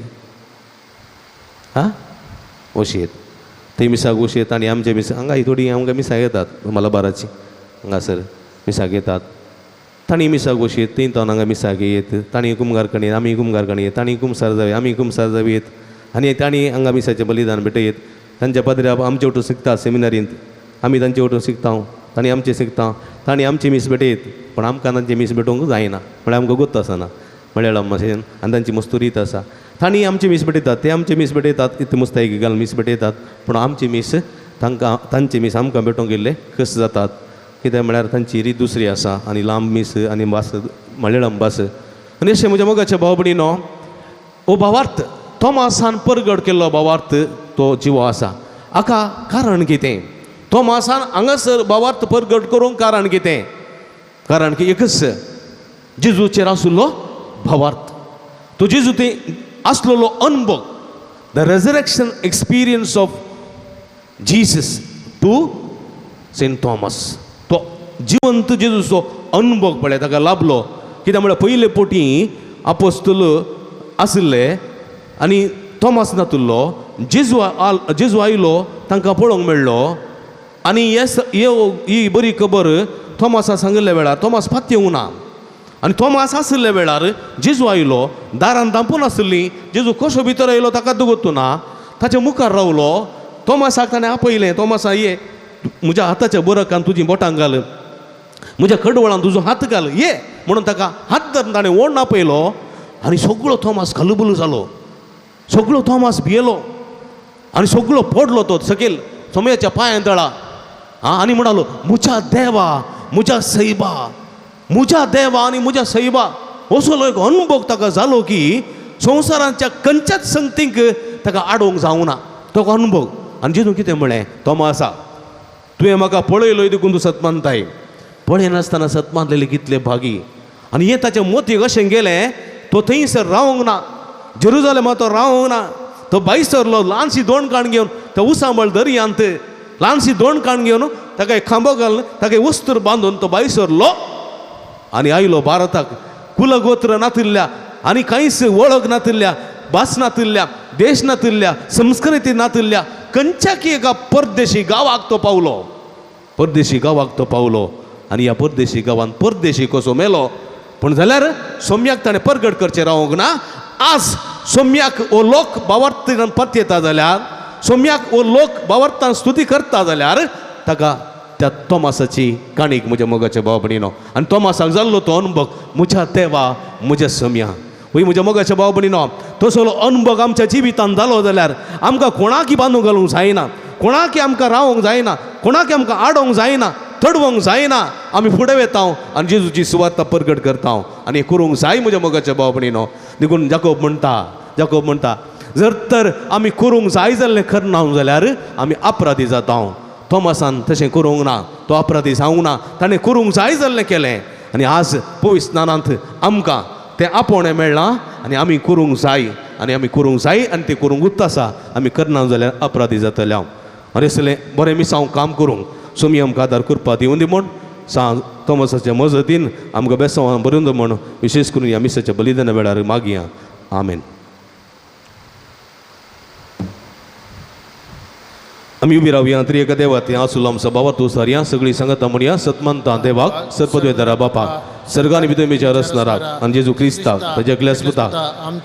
आं ओशेत, थंय मिसाक ओशेत. आनी आमचे मिसाक हांगा थोडीं आमकां मिसाक येतात मलबाराची, हांगासर मिसाक येतात. तांणी मिसाक ओशेत, थंय तावन हांगा मिसाक येत, तांणी कुमगारकणी, आमी कुमगारकणी येत, तांणी कुमसार जावये, आमी कुमसार जावयेत. आनी तांणी हांगा मिसाचें बलिदान भेटयत. तांच्या पाद्री आमचे वटून शिकता सेमिनारींत, आमी तांचे वटून शिकता, तांणी आमचें शिकता, तांणी आमची मीस भेटयत. पूण आमकां तांची मीस भेटोवंक जायना, म्हळ्यार आमकां गोत्त आसना मलयाळम भाशेन, आनी तांची मस्तू रीत आसा. तांणी आमची मीस भेटयतात, ते आमची मीस भेटयतात, इतलें मुस्तायकी घालून मीस भेटयतात. पूण आमची मीस तांकां, तांची मीस आमकां भेटोवंक गेल्ले कस जातात. कित्याक म्हळ्यार तांची रीत दुसरी आसा, आनी लांब मीस आनी भास मलयाळम भास. आनी अशें म्हज्या मोगाच्या भाव भयणीनो, हो भावार्थ थॉमसान परगट केल्लो भावार्थ तो जिवो आसा. हाका कारण कितें? थॉमसान हांगासर भावार्थ परगट करूंक कारण कितें? कारण की एकच, जेजूचेर आशिल्लो भावार्थ, तो जेजू थंय आसलेलो अनुभव, the resurrection experience of Jesus to Saint Thomas. तो जिवंत जेजूचो अनुभव पळय ताका लाभलो. कित्याक म्हळ्यार पयले पोटी आपोस्तल आशिल्ले आनी थॉमस नातुल्लो. जेजू आयलो, तांकां पळोवंक मेळ्ळो. आनी ही बरी खबर थॉमसा सांगिल्ल्या वेळार थॉमस पातयेवंक ना. आनी थॉमस आशिल्ल्या वेळार जेजू आयलो, दारान धांपून आशिल्ली. जेजू कसो भितर आयलो ताका दवरतो ना, ताच्या मुखार रावलो. थॉमसाक ताणें आपयलें, थॉमसा ये, म्हज्या हाताच्या बरकान तुजी बोटां घाल, म्हज्या कडवळान तुजो हात घाल, ये म्हणून ताका हात धरून ताणें ओड आपयलो. आनी सगळो थॉमस कलबुलो जालो, सगळो थॉमस भियेलो आनी सगळो पडलो तो सकयल सोमयाच्या पांयां तळा. आं, आनी म्हणालो, म्हज्या देवा, म्हज्या सैबा, म्हज्या देवा आनी म्हज्या सैबा. असलो एक अनुभव ताका जालो की संवसाराच्या खंयच्याच संगतींक ताका आडोवंक जावना, तो अनुभव. आनी जेजू कितें म्हळें, थॉमसा तुवें म्हाका पळयलो देखून तूं सत मानताय, पळयनासतना सत मानलेले कितले भागी. आनी हें ताच्या मोतीक अशें गेलें, तो थंयसर रावंक ना, जेरुजालेमा तो रावंक ना, तो भायर सरलो ल्हानशी दोण काण घेवन, तो उसांबळ दर्यांत ल्हानशी दोण काण घेवन ताका एक खांबो घालून ताका एक वस्त्र बांदून तो भायर सरलो आनी आयलो भारताक. कुलगोत्र नातिल्ल्या आनी कांयच वळख नातिल्ल्या, भास नातिल्ल्या, देश नातिल्ल्या, संस्कृती नातिल्ल्या खंयच्याकी एका परदेशी गांवाक तो पावलो. परदेशी गांवाक तो पावलो आनी ह्या परदेशी गांवान परदेशी कसो मेलो. पूण जाल्यार सोम्याक ताणें परगट करचें रावंक ना. आज सोम्याक हो लोक भावार्थान परतेता जाल्यार, सोम्याक हो लोक भावार्थान स्तुती करता जाल्यार ताका त्या तोमासाची काणीक म्हज्या मोगाच्या भाव भयणीनो. आनी तोमासाक जाल्लो तो अनुभव म्हज्या देवा म्हज्या सोम्या. वय म्हज्या मोगाच्या भाव भयणीनो, तसलो अनुभव आमच्या जिवितान जालो जाल्यार आमकां कोणाकी बांदून घालूंक जायना, कोणाकी आमकां रावोंक जायना, कोणाकी आमकां आडोवंक जायना, तडवंक जायना. आमी फुडें वेता आनी जेजूची सुवार्ता परगट करता आनी करूंक जाय म्हज्या मोगाच्या भाव भयणीनो. देखून जाकोब म्हणटा, जाकोब म्हणटा, जर तर आमी करूंक जाय जाल्लें करना जाल्यार आमी अपराधी जाता. थॉमसान तशें करूंक ना, तो अपराधी जावंक ना, ताणें करूंक जाय जाल्लें केलें. आनी आज पवित्र स्नानांत आमकां तें आपोवणें मेळ्ळां आनी आमी करूंक जाय, आनी आमी करूंक जाय आनी तें करूंक उरता आसा. आमी करना जाल्यार अपराधी जातले हांव. आनी असलें बरें मिसांव काम करूंक सोमी आमकां आदार करपा दिवन दी म्हूण सांग थॉमसाचे मजतीन आमकां बेसांवान बरोवन दी म्हूण विशेश करून ह्या मिसाच्या बलिदाना वेळार मागया. आमेन. आमी उबी रावया त्रिएका देवा ते आसुलो आमचो बाबा तूं सारया सगळीं सांगता म्हणया सतमंता देवाक सरपदवेदारा बापाक सर्गान भितर रचणाराक आनी जेजू क्रिस्ताक ताज्या एकल्याच पुताक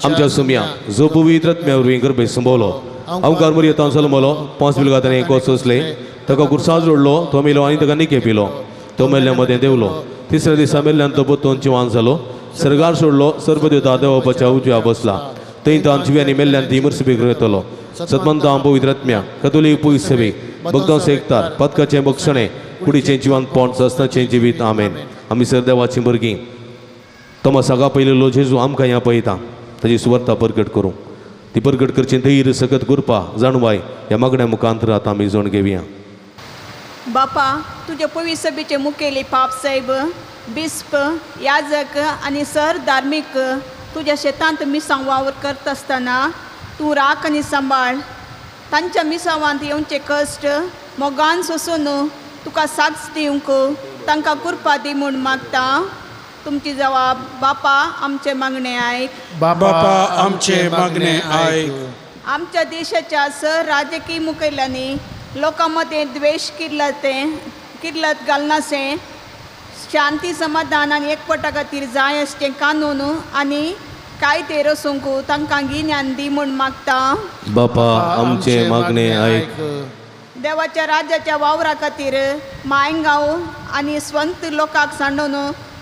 आमच्या सुमया जो पवित्र आत्म्या वरवीं गर्भे संभवलो अवकार मरियेंत जल्मलो 5 बिलगा ताणें कोस सोंसले ताका कुर्सा जोडलो तो मेलो आनी ताका निके पिलो तो मेल्ल्या मदें देवलो तिसऱ्या दिसा मेल्ल्यान तो पोत्तून जिवान जालो सर्गार सोडलो सर्वदेवता देवाच्या उजव्या बसला थंय तो जिव्यांनी मेल्ल्यान ती मर्सबी येतलो सतमंता पवित्र आत्म्या कतोलीक पवित्र सभेक भक्तांचो एकतार पदकाचें बक्षणें कुडीचें जिवान पोंड सस्नाचें जिवीत. आमेन. आमी सर देवाचीं भुरगीं तोमासाका पयलेलो जेजू आमकां ह्या पळयता ताजी सुवार्ता परगट करूं ती परगट करची धैर्य सकत कृपा जाणवाय ह्या मागण्या मुखांत आतां आमी जोण घेवया. बापा तुजे पवित्र सभेचे मुखेली पाप साहेब बिस्प याजक आनी सर धार्मीक तुज्या शेतांत मिसांव वावर करता आसतना तूं राख आनी सांबाळ. तांच्या मिसावांत येवचे कश्ट मोगान सोसून तुका साक्ष दिवंक तांकां कृपा दी म्हूण मागता. तुमची जवाब बापा आमचे मागणे आयक. बापा आमचे मागणे आयक. आमच्या देशाच्या सर राजकीय मुखेल्यांनी लोकां मदें द्वेश किल्लत घालनाशें शांती समाधान आनी एकवटा खातीर जाय आसचें कानून आनी कायदे रचूंक तांकां गिन्यान दी म्हूण मागता. बापा आमचे मागणे आयक. देवाच्या राज्याच्या वावरा खातीर मायंगांव आनी स्वंत लोकांक सांडून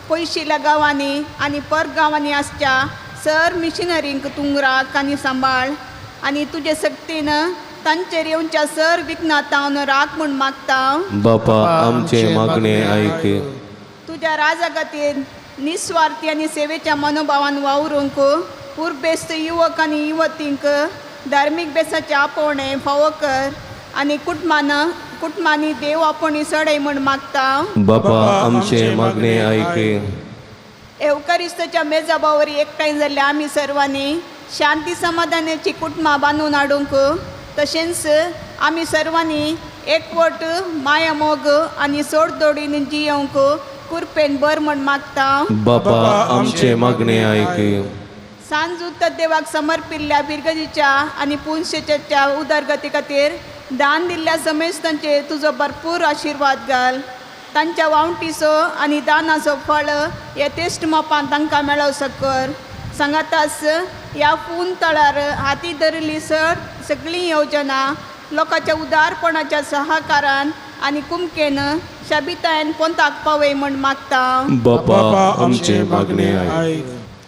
पयशिल्ल्या गांवांनी आनी पर गांवांनी आसच्या सर मिशनरींक तूं राख आनी सांबाळ आनी तुजे सक्तीन तांचेर येवच्या सर विघ्नातावन राख म्हूण मागता. बापा आमचे मागणे आयक. तुज्या राजा खातीर निस्वार्थी आनी सेवेच्या मनोभावान वावरूंक उर्बेस्त युवक आनी युवतींक धार्मीक बेसाचें आपोवणें फावो कर आनी कुटुंबांनी देव आपोवणी सडय म्हूण मागता. बापा आमचे मागणे आयक. एवकारिस्ताच्या मेजा बावरी एकठांय जाल्ल्या आमी सर्वांनी शांती समाधानाची कुटुंबां बांदून हाडूंक तशेंच आमी सर्वांनी एकवट माया मोग आनी सोडदोडीन जियोवंक कृपेन बर म्हूण मागता. बापा आमचे मागणे आयक. सांजूत देवाक समर्पिल्ल्या बिरगजीच्या आनी पुनशेच्या उदरगती खातीर दान दिल्ल्या समेस्तांचेर तुजो भरपूर आशिर्वाद घाल. तांच्या वावटीचो आनी दानाचो फळ यथेश्ट मापान तांकां मेळो सकर. सांगातास ह्या फोन तळार हाती धरिल्ली सगळीं योजना लोकांच्या उदारपणाच्या सहकारान आनी कुमकेन शाबितायन पोंताक पावय म्हूण मागता. बापा आमचे मागणे आयक.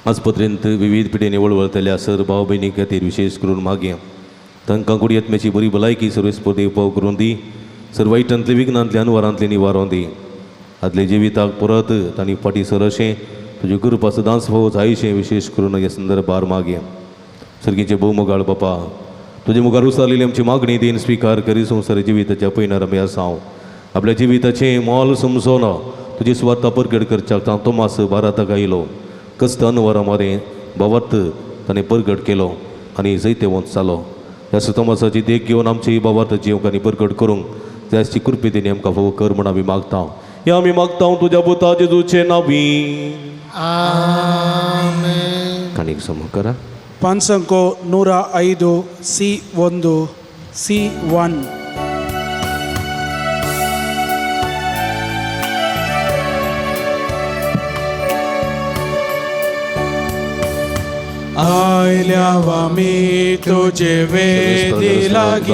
आजपत्रेंत विविध पिढ्यांनी वळवळतल्या सर भाव भयणी खातीर विशेष करून मागया तांकां कुडयत्म्याची बरी भलायकी सर्वेस्पर देव पाव करून दी. सर वायटांतले विघ्नांतले अनवरांतले निवारोन दी. आदले जिविताक परत तांणी फाटीं सर अशें तुजे कृपा सदांच फावो जायशें विशेष करून ह्या संदर्भार मागया. सर्गीचे भोवमोगाळ बापा तुजे मुखार उसारलेली आमची मागणी then स्विकार करी संवसार जिविताच्या पयणार आमी आसा. आपल्या जिविताचें मोल समजोन तुजी सुवार्ता परगट करच्याक तोमास भारताक आयलो कस्त अनवरा मदें भावार्थ ताणें परगट केलो आनी जैतेवंत जालो. ह्या तोमासाची देख घेवन आमची भावार्थ जिवंक आनी परगट करूंक जायची कृपे तेणी आमकां फावो कर म्हूण आमी मागता. ह्या आमी मागता तुज्या पुता जेजूचे नांवी. आमेन. काणीक समो करा. 5 105 C1 C1. आयल्या आमी तुजे वेदी लागी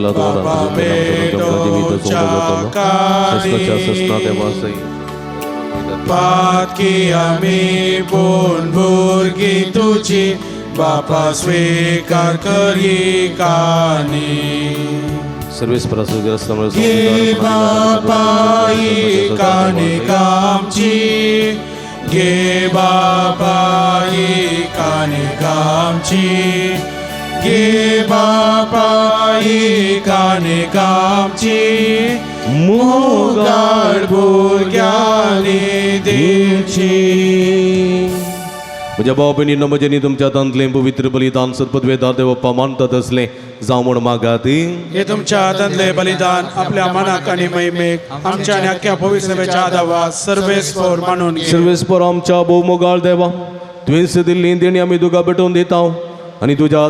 बाबा बेडोच्या कानी पातकी आमी पूण भुरगीं तुजी बापा स्वीकार करी कानी. घे बापा ही काणिक आमची, घे बापा ही काणिक आमची, घे बापा ही काणिक आमची, मोगाळ भुरग्यांनी दिवची. म्हज्या भाव भयणींनो, म्हजेनी तुमच्या हातांतलें पवित्र बलिदान सत्पदवेदार देवप्पा मानतात असलें जावं म्हूण मागात. हे तुमच्या हातांतले बलिदान आपल्या मनाक आणि महिमेक आमच्या आणि अख्ख्या भविष्याच्या दावा सर्वेस्पर मानून घे. सर्वेस्पर आमच्या भोवमोगाळ देवा, तुवेंच दिल्ली देणी आमी तुका भेटोवन दिता आनी तुज्या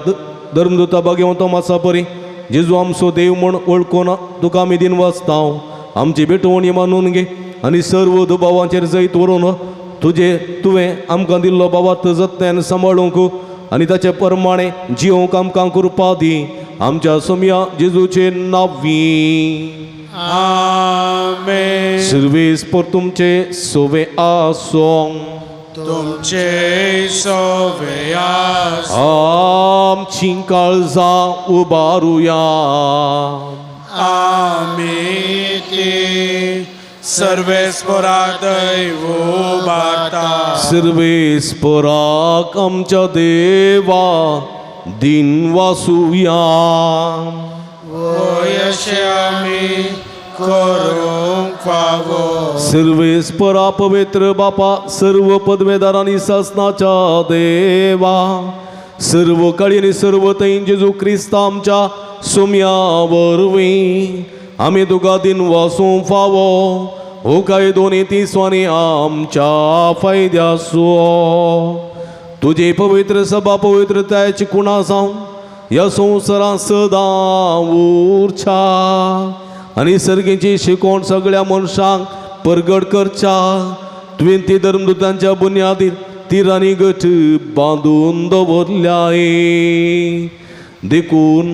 धर्मदूता भाग्यवंत मासा परी जेजू आमचो देव म्हूण वळखून तुका आमी दिन वाचता. आमची भेटवणी मानून घे आनी सर्व दुबावांचेर जैत व्हरून तुजे तुवें आमकां दिल्लो बाबात जतनान सांबाळूंक आनी ताचे प्रमाणे जिवंक आमकां कृपा दी. आमच्या सोमया जेजूचे नांवी. आमेन. सर्वेस्पर तुमचे सोवे आसों. तुमचे सोवे आस. आमची काळजां उबारुया. आमी ती सर्वेस्परा दैव उबारता. सर्वेस्पराक आमच्या देवा दिन वासुया. वयशे आमी करूंक फावो. सर्वेस्परा पवित्र बापा, सर्व पदवेदारांनी सासनाच्या देवा, सर्व काळी आनी सर्व थंय जेजू क्रिस्त आमच्या सोम्या वरवीं आमी तुका दिन वासूंक फावो. हो काय दोनी तिसवांनी आमच्या फायद्याचो तुजी पवित्र सभा पवित्रतायेची कुणा जावं ह्या संवसारांत सदां उरच्या आनी सर्गीची शिकवण सगळ्या मनशांक परगट करच्या. तुवें ती धर्मदूतांच्या बुन्यादीर तिरांनी गट बांदून दवरल्याय. देखून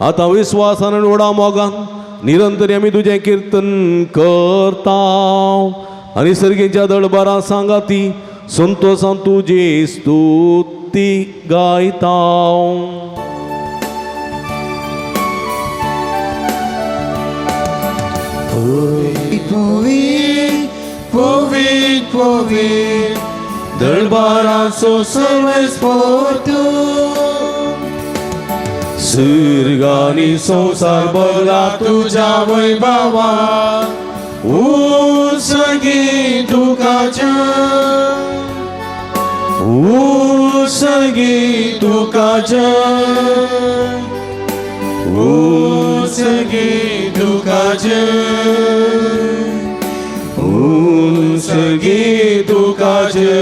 आतां विस्वासान आनी व्हडा मोगान निरंतर आमी तुजें किर्तन करता आनी सर्गीच्या दळबारां सांगाती संतोसान तुजी स्तुती गायता. पवित्र पवित्र पवित्र दरबाराचो सर्वेस्पर तूं. सर्गानी संवसार भरला तुज्या वैभवा, उत्सर्गी तुका जय, उत्सर्गी तुका जय, उत्सर्गी तुका जय, उत्सर्गी तुका जय.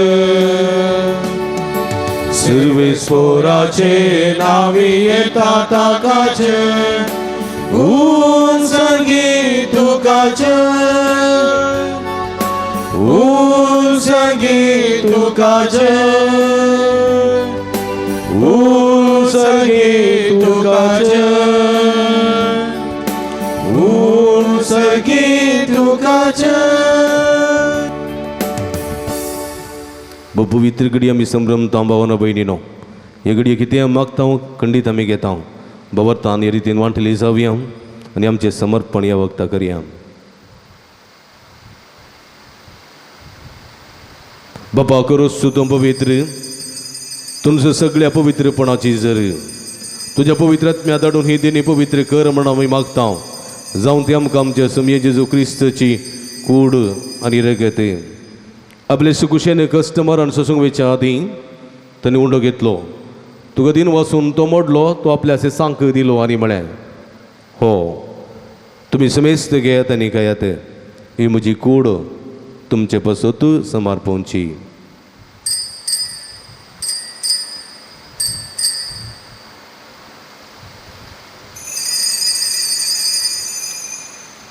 सर्वेस्पराचे नावी येता ताका जय, उत्सर्गी तुका जय, उत्सर्गी तुका जय, उत्सर्गी तुका जय, उत्सर्गी तुका जय. पवित्र घडी आमी संभ्रमता भावानो भयणीनो, हे घडये कितें मागता खंडीत आमी घेता बाबरतान हे रितीन वांटली जावया आनी आमचें समर्पण ह्या वखदा करया. बापा करोस तूं पवित्र, तुमच्या सगळ्या पवित्रपणाची जर तुज्या पवित्र आत्म्या धाडून ही देणी पवित्र कर म्हण आमी मागता. जावं ती आमकां आमच्या समये जेजू क्रिस्तची कूड आनी रगत. आपले सुकुशेन कश्ट मरण सोसूंक वयच्या आदीं ताणें उंडो घेतलो, तुका दिन वचून तो मोडलो, तो आपल्या सांक दिलो आनी म्हळें, हो तुमी समेस्त घेयात आनी खायात, ही म्हजी कूड तुमचे पासत समर्पणची.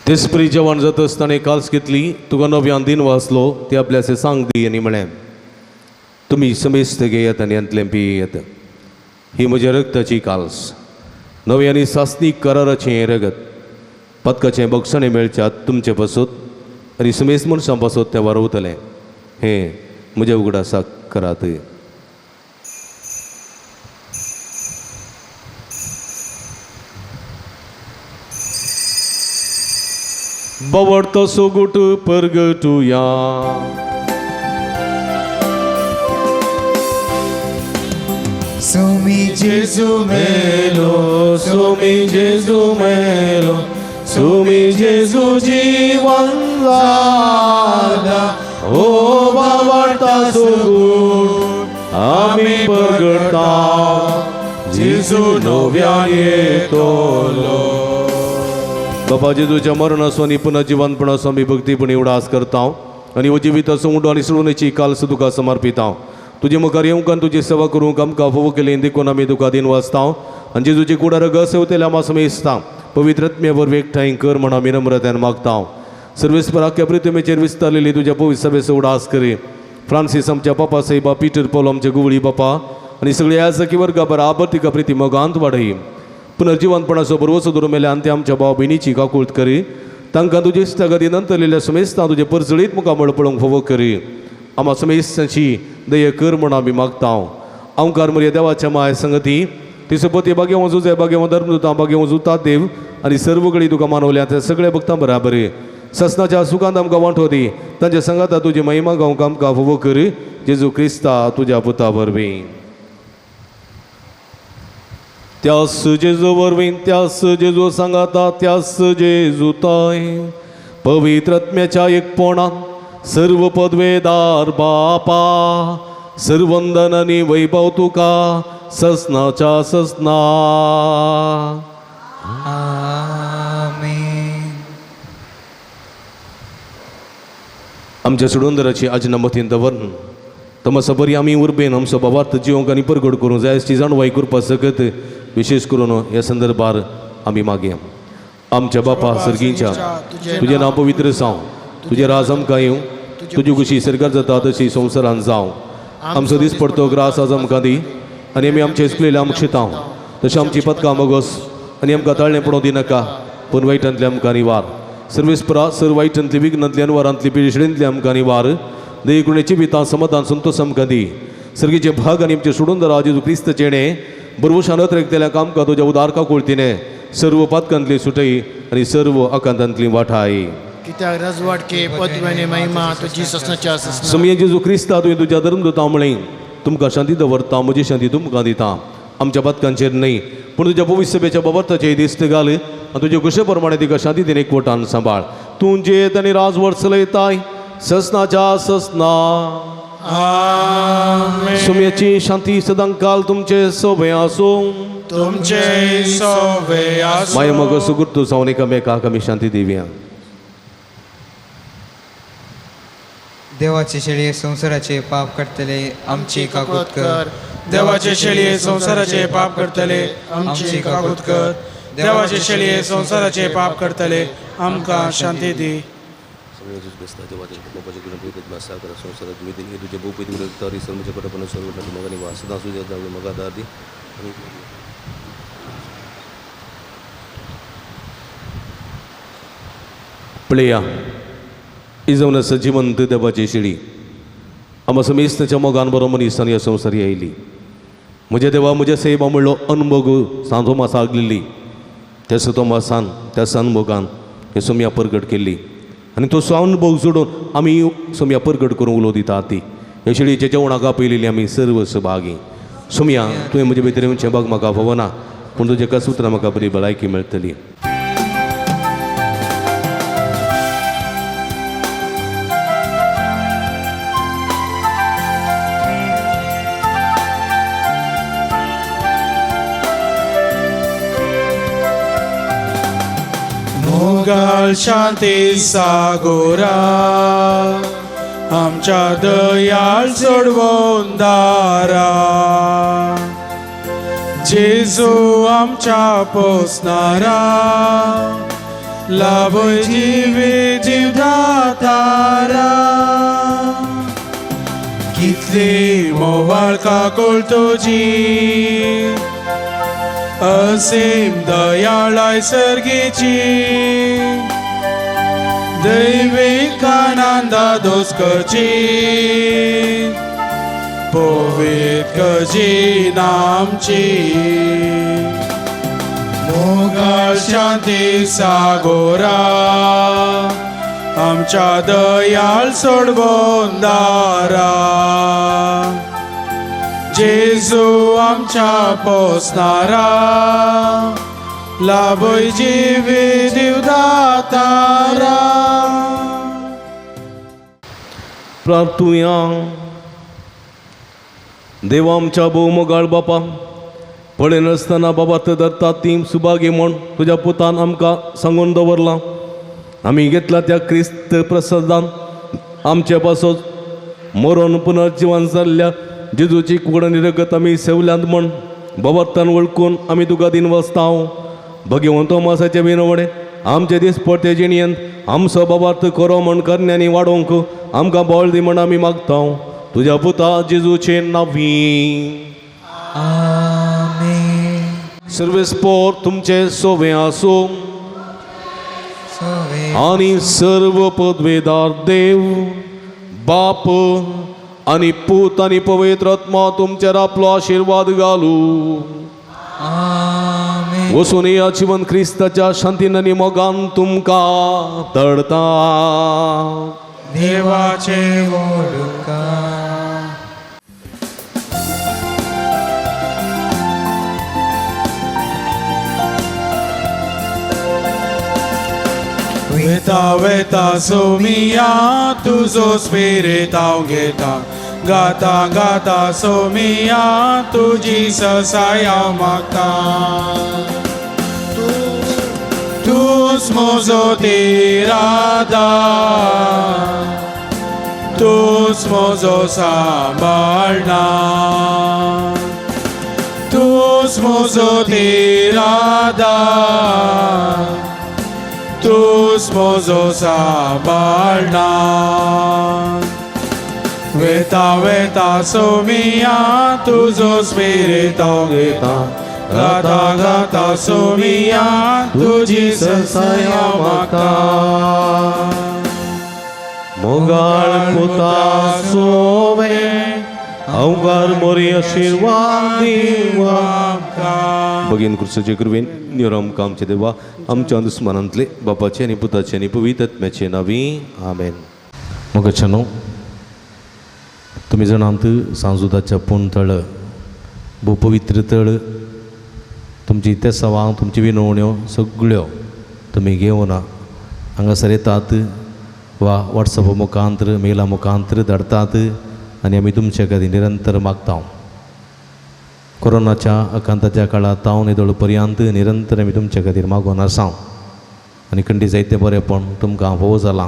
तेसपरी जेवण जाता आसतना काल्स घेतली, तुका नव्यान दिन वाचलो, ती आपल्या सांग दी आनी म्हळें, तुमी समेस्त घेयात आनी हांतलें पियेत. ही म्हज्या रगताची काल्स, नवी आनी सासणीक कराराचें हें रगत. पदकाचें बक्षणें मेळच्यात तुमचे पासत आनी समेस्त मनशां पासत तें वारवतलें. हें म्हज्या उगडासाक करात. बवडतो सोगूट परगटुया. सुमी जेजू मेलो, सुमी जेजू मेलो, सुमी जेजू जीवन जाला. ओ बावडता सुगूट आमी परगटा, जेजू नव्यान येतलो. बापा जेजूच्या मरणाचो आनी पुनर्जिवनपणाचो आमी भक्तीपणी उडास करता आनी हो जिविताचो उंडो आनी सोडूनची काल्स तुका समर्पिता. तुजे मुखार येवंक आनी तुजी सेवा करूंक आमकां फावो केली देखून आमी तुका दिन वाचता आनी जेजूची कुडार गसेवतेल्या आमा समेस्ता पवित्र आत्म्या वरवीं एकठांय कर म्हण आमी नम्रतायेन मागता. सर्वेस्पर आख्या पृथ्वीचेर विस्तारलेली तुज्या पवित्र सभेचो उडास करी. फ्रांसीस आमच्या पापा साहेबा, पीटर पॉल आमचे गुवळी बापा आनी सगळे याजकी वर्गा बराबर तिका प्रिती मोगांत वाडय. पुनर्जिवनपणाचो बरवसो धरून मेल्या आनी ते आमच्या भाव भयणीची काकूळत करी. तांकां तुजे इश्टागती नंतरलेल्या समेस्तां तुजे परजळीत मुखामळ पळोवंक फावो करी. आमा समेस्तांची दया कर म्हण आमी मागता. ओंकार मरिया देवाच्या माय संगती तिसोपती बागेवं जुजे बागेवं धर्मदूतां बागेवं जुता देव आनी सर्व कडेन तुका मानवल्या त्या सगळ्या भक्तां बराबर ससनाच्या सुखांत आमकां वांटो दी. तांच्या संगाता तुजी महिमा गावंक आमकां फावो कर. जेजू क्रिस्ता तुज्या पुता वरवीं. त्यास जेजू वरवीं, त्यास जेजू सांगाता, त्यास जेजू ताय पवित्र आत्म्याच्या एकपणान सर्व पदवेदार बापा सर्वंदन आनी वैभव तुका ससनाच्या ससना. आमेन. आमच्या सोडूनदाराची आजना मतीन दवरून तमासा बरी आमी उर्बेन आमचो बाबार्थ जिवंक आनी परगट करूंक जाय अशी जाणवाय करपा सकत विशेष करून ह्या संदर्भार आमी मागया. आमच्या बापा सर्गींच्या तुजें नांव पवित्र जावं, तुजें राज आमकां येवं, तुजी खुशी सरकार जाता तशी संवसारान जावं. आमचो दीस पडतो ग्रास आज आमकां दी आनी आमी आमचे चुकलेले आमकां शितांव तशें आमची पदकां मगोस आनी आमकां ताळणें पडोवं दिनाका पूण वायटांतले आमकां निवार. सर्वेस्परा सर वायटांतली विघ्नांतली अनवारांतली पिशडेंतली आमकां निवार. दयेकुणेची वितां समाधान संतोष आमकां दी. सर्गीचे भाग आनी आमचे सोडून दरा जेजू क्रिस्त चेणे बरवशान अत्रेकतेल्या कामकां तुज्या उदार काकुळतीने सर्व पातकांतली सुटई आनी सर्व आकांतांतली वाठाय. कित्याक रजवाडके पदवी आनी महिमा तुजी ससनाच्या ससना. समये जेजू क्रिस्ता तुवें तुज्या धर्मदूतां म्हळें तुमकां शांती दवरता, म्हजी शांती तुमकां दिता. आमच्या पातकांचेर न्हय पूण तुज्या पवित्र सभेच्या बाबर्थाचेर दिस्त घाल आनी तुजे खुशे प्रमाणे तिका शांती दिन एकवटान सांबाळ. तूं जेत आनी राजवट चलयताय ससनाच्या ससना. आमेन. सुम्याची शांती सदांकाल तुमचे सोबे आसूं. तुमचे सोवे आसूं. माय मग सुगुर्तू जावन एकामेकाक आमी शांती दिवया. देवाचे शेळये संवसाराचे पाप करतले आमची काकूत कर. देवाचे शेळये संवसाराचे पाप करतले आमची काकूत कर. देवाचे शेळये संवसाराचे पाप करतले आमकां शांती दी. पळया इजवना सजिवंत देवाची शिडी आमा समेस्ताच्या मोगान बरो मनीस आनी ह्या संवसारी आयली. म्हज्या देवा म्हज्या सेवा म्हणलो अनमोग सांत थोमास आगलेली त्या तोमासान त्या अनमोगान हे सोम्या परगट केल्ली आनी तो अनभोग जोडून आमी सोम्या परगट करूंक उलो दिता ती ह्या शिडयेच्या जेवणाक आपयलेली आमी सर्व सहभागी. सोम्या तुवें म्हजे भितर येवचें बाग म्हाका फावना पूण तुज्या कसुत्रां म्हाका बरी भलायकी मेळटली. मोगाळ शांती सागोरा आमच्या दयाळ सोडवून दारा. जेजू आमच्या पोसणारा लाभय जिवी जीवदातारा. कितले आयकली मोवाळ काकूळ तुजी असीम दयाळाय सर्गीची दैवीक आनंदा दोस करची पवित्र नामची मोगाळ शांती सागोरा आमच्या दयाळ सोडवंदारा जेजू आमच्या पोसणारा लाभय जिवी दिवदातारा. प्रार्थुया. देवा आमच्या भोवमोगाळ बापा, पळयनासतना बाबा तर धरता ती सुभागी म्हूण तुज्या पुतान आमकां सांगून दवरलां. आमी घेतला त्या क्रिस्त प्रसादान आमचे पासत मरोन पुनर्जिवन जाल्ल्या जेजूची कूड आनी रगत आमी सेवल्यांत म्हूण बाबातान वळखून आमी तुका दिन वसतांव. भगवंत तोमासाचे विनवणे आमचे दिसपडते जिणयेंत आमचो बाबार्थ करो म्हण करण्यांनी वाडोवंक आमकां बळ दी म्हण आमी मागतांव तुज्या पुता जेजूचे नांवी. आमेन. सर्वेस्पोर तुमचे सोवे आसूं आनी सर्व पदवेदार देव बाप आनी पूत आनी पवित्र आत्मा तुमचेर आपलो आशिर्वाद घालू. आमेन. वसून या जिवन क्रिस्ताच्या शांतीन आनी मोगान तुमकां तडता. देवाचे वोडुका. वेता वेता सोमिया तुजो स्पिरीत हांव घेता गाता गाता सोमिया तुजी ससाय हांव मागता तूंच म्हजो तिरादा तूंच म्हजो सांबाळना तूंच म्हजो तिरादा तूंच म्हजो सांबाळना. वेता वेता सोमिया तुजो स्पिरीत हांव घेता गाता गाता सोमिया तुजी ससाय हांव मागता. मोगाळ पुता सोवे अवघार मोरी आशिर्वाद दिवा. भगीन क्रुसाचे कृपेन निरम आमचे देवा आमच्या दुस्मनांतले बापाचे आनी पुताचे आनी पवित्र आत्म्याचे नांवी. आमेन. मोगाच्यानो, तुमी जाणात सांजुदाच्या पूण तळ भोव पवित्र तळ. तुमची तेसावां तुमची विनवण्यो सगळ्यो तुमी घेवन हांगासर येतात वा वॉट्सॅपा मुखांतर मेला मुखांतर धाडतात आनी आमी तुमचे खातीर निरंतर मागता. कोरोनाच्या आकांताच्या काळांत हांव निदळ पर्यंत निरंतर आमी तुमचे खातीर मागून आसा आनी खंडी जायते बरेपण तुमकां भोव जालां.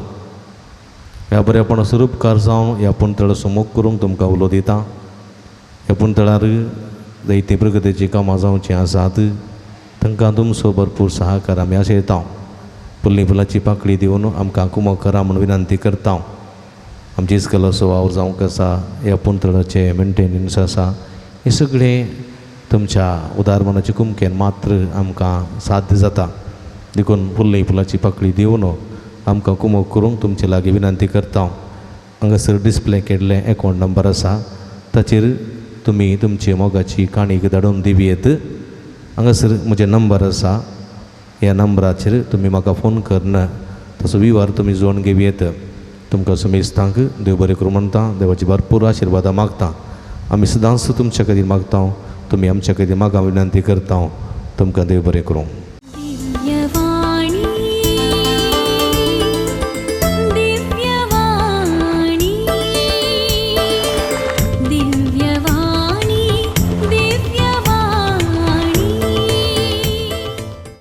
ह्या बरेपणा स्वरूपकार जावन ह्या पुणतळ सुमोग करूंक तुमकां उलो दिता. ह्या पुणतळार जायतीं प्रगतीचीं कामां जावचीं आसात तांकां तुमचो भरपूर सहाकार आमी आशयता. फुल्ली फुलाची पाकळी दिवन आमकां कुमक करा म्हूण विनंती करता. आमची इस्कलाचो वावर जावंक आसा, ह्या पुणतळाचें मेंटेनन्स आसा, हें सगळें तुमच्या उदार मनाचे कुमकेन मात्र आमकां साध्य जाता. देखून फुल्ली फुलाची पाकळी दिवन आमकां कुमक करूंक तुमचे लागीं विनंती करता. हांगासर डिस्प्ले केल्लें एकावंट नंबर आसा ताचेर तुमी तुमची मोगाची काणी धाडून दिवयेत. हांगासर म्हजें नंबर आसा, ह्या नंबराचेर तुमी म्हाका फोन करून तसो विवार तुमी जोडून घेवयेत. तुमकां सुमेस्तांक देव बरें करूं म्हणटा, देवाची भरपूर आशिर्वादां मागता. आमी सदांच तुमच्या खातीर मागता, तुमी आमच्या खातीर मागा विनंती करता. तुमकां देव बरें करूं.